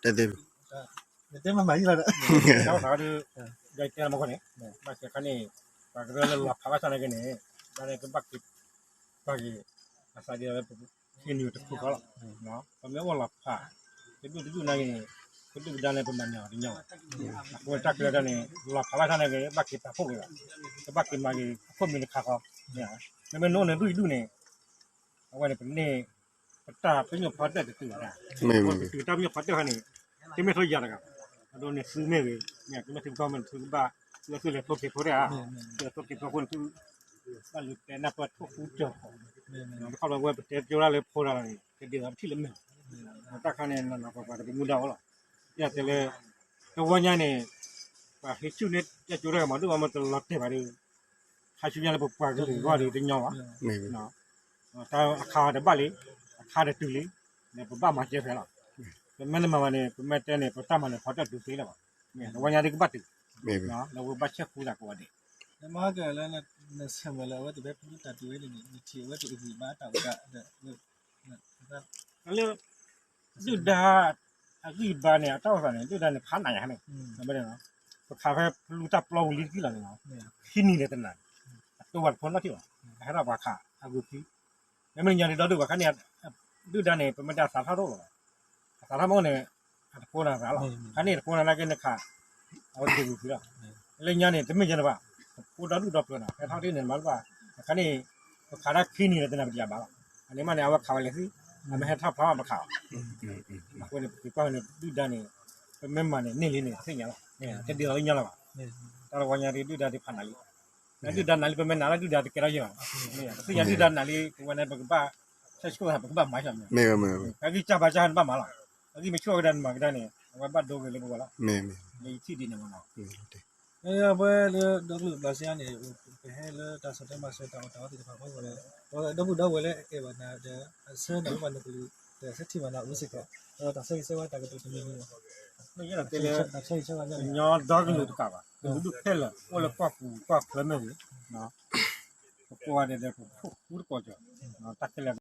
တၢ်သ့ၣ် နတဲမမၤယံၤလီၤဒီး ဒီးသးဒီး ယတဲမခီန့ၣ် ဘၣ်ဆဲးခါန့ၣ် ပှၤကရၢလၢလီၤဖးဘၣ်ဆၣ်နာ်က့န့ၣ် ဘၣ်န့ၣ်ကဘၣ်က့ၤ ဘၣ်က့ၤ အသးဒ်ဝဲ ပဟံးနုာ်တဖုဃီလီၤ. ပမ့ၢ်အိၣ်လီၤဖး တဒူၣ်တဒူၣ်နာ်က့န့ၣ် ကဒူၣ်ကဒါန့ၣ်ပမၤန့ၢ်အီၤတညီဘၣ်. အဃိတၢ်ကျဲၤတၢ်န့ၣ် လီၤဖးဘၣ်ဆၣ်နာ်က့ ဘၣ်က့ၤပာ်ဖှိၣ်က့ၤဘၣ်, ကဘၣ်က့ၤမၤက့ၤအခိၣ်မံၤတခါဃီ, မ့မ့ၢ်နအိၣ်န့ၣ်ဒူၣ်အံၤဒူၣ်န့ၣ် အဝဲန့ၣ် ပန့ၢ် ပတၢ်ပညိၣ်ဖီတၢၣ်တတုၤဘၣ်, ပတုၤတၢ်ပညိၣ်ဖီတၢၣ်ခါန့ၣ် တမ့ၢ်ထီၣ်ယၤတဂၤ, အဒိန့ၣ်သုမ့ၢ်ဂ့ၤ, မ့ၢ်ကမ့ၢ်သုကီၢ်မ့ၢ်သုကဘၣ် သုလဲၤထိၣ်က့ၤဖိတၢ်ဧါ, သုလဲၤထိၣ်က့ၤဖိအဃိန့ၣ်သု ဘၣ်လူၤတဲနၢ်ပၢၢ်ထိၣ်ဃူကၠီၤဃီ, တခီလီၤဝဲပတဲကၠိဒၣ်လၢဖိတဂၤန့ၣ် ကဒ်သိးပထံၣ်လၢမဲာ်, တၢ်ခါန့ၣ် နီၢ်နီၢ်ပှၤပှၤတပမူဒါအိၣ်လီၤ, ယတဲလၢ တဝီညါန့ၣ် ပှၤဟ့ၣ်ဆူၣ်န့ၢ်တၢ်ကၠိတၢ်ဂၤမၤဒိၣ်မးမ့ၢ်တလီၤတဲာ်ဘၣ်ဒီး ခါဆူညါလၢပပှၤကလုာ်ဂီၢ်ဒီးတညီဘၣ်, တၢ်အခါတဘၣ်လံ, အခါတတုၤလံ, ဒီးပဘၣ်မၤစၢၤဖဲလီၤ, ပမ့ၢ်တမၤဘၣ်န့ၣ် ပမ့ၢ်တဲန့ၣ် ပတၢ်မၤန့ၣ်ဖီတၢၣ်တုၤသ့လၢၤဘၣ်, တဝီညါဒ်ကဘၣ်တုၤ, လၢပဘၣ်ဆဲးဃူသးကိးဂၤဒဲး, နမၤကလၢနဆၢၣ်မဲာ်လၢအဝဲတဘၣ်ဖုတၢ်တုၤဝဲန့ၣ် နထံၣ်အဝဲတဂံၢ်ဘါတၢ်အိၣ်သးဒီး လၢ ဒုၣ်ဒါ အဂံၢ်ဘါန့ၣ် အတၢ်အိၣ်သးန့ၣ် ဒုၣ်ဒါန့ၣ် ဖးနးယါန့ၣ်, ပခးဖဲဖလူတၢ်ပျီပူၤလံတကံၢ်လီၤန့ၣ်, ခံနံၤဒီးတနၤ, အတိဝဲတဖိနီၣ်ထံၣ်ဘၣ်, အဟဲထီၣ်ပှၤခးအဂုၤခံ, မ့မ့ၢ်ညါဒ်ဒီဒုၣ်ပှၤခါန့ၣ်, ဒုၣ်ဒါန့ၣ် ပမ့ၢ်တဲအသးထီၣ်တအိၣ်လီၤ, အသးထီၣ်မ့ၢ်န့ၣ် အတကိးနၤသးလီၤ, ခါန့ၣ်တကိးနၤနာ်က့နခး, အဝဲတက့ၤဂုၤခံလီၤ, လၢညါန့ၣ် တမ့ၢ်ယဲန့ၣ်ဘၣ်, ပဖိဒီဒုၣ်ဒီပျၢၤနီၤ ဟဲထီၣ်တ့ၢ်န့ၣ်မၤတဘၣ်, အခါန့ၣ် ပခးတၢ်ခံနံၤဒီးတနၤပတယၤဘၣ်လီၤ, အန့ၣ်မးန့ၣ် အဝဲခးဝဲလဲၤသံ, အမ့ၢ်ဟဲထီၣ်ဖျါမးပခးအီၤ, အဃိန့ၣ် ပကကွၢ်န့ၣ် ဒုၣ်ဒါန့ၣ် ပမ့ၢ်မၤန့ၣ် န့ၢ်လံန့ၣ် သ့ၣ်ညါလီၤ, တဒ်သိးလၢညါလီၤဘၣ်, တၢ်တဝီညါဒ်ဒုၣ်ဒါဒ်ဖးနးလံ, ဒုၣ်ဒါနးလံ ပမ့ၢ်နာ်လၢဒုၣ်ဒါတကဲထီၣ်ယဲၢ်ဘၣ်, ပသ့ၣ်ညါဒုၣ်ဒါနးလံ ပဝဲန့ၣ် ပကဘၣ် ဆဲးဆှိၣ်သးပကဘၣ်မၤဆၢၣ်မဲာ်, အဂံၢ်စၢ်ဘါစၢ်န့ၣ်ဘၣ်မၤလီၤ, အဂံၢ်မ့ၢ်ဆှိၣ်ဝဲဒၣ်နမၤကဒါန့ၣ် အဝဲဘၣ်ဒိဂ့ၤလၢပဝဲလီၤ, လၢယထံၣ်ဒ်န့ၣ်မးနီၤ အဝဲလၢဒီကလုာ်ဘျးစ့န့ၣ် ပဟဲလၢတၢ်ဆီၣ်ထွဲမၤစၢၤတၢ်အီၣ်တၢ်အီသ့ၣ်တဖၣ်အဖီခိၣ်လၢ ပဝဲဒီပုၢ်ဒီဝဲၢ်လၢအအဲၣ်ဘၣ်နၤဒီး အဆၢနၤအိၣ်ဘၣ်နကလုာ် ဒီးဆၢထံၣ်ဘၣ်နၤအိၣ်စ့ၢ်ကီး ဒီးတၢ်ဆၢဂ့ၤဆၢဝါတၢ်ကတိၤတမံၤမံၤလီၤ, တၢ်ဆၢဂ့ၤဆၢဝါညီဒီကလုာ်တကးဘၣ် ကလုာ်ဒူၣ်ခဲလၢာ် အိၣ်လၢကီၢ်ပူၤကီၢ်ချၢမ့ၢ်ဂ့ၤ, ပကိးဂၤဒဲးဒီးပခိၣ်ဃူတကိးကီၢ်, တၢ်ခဲလၢာ်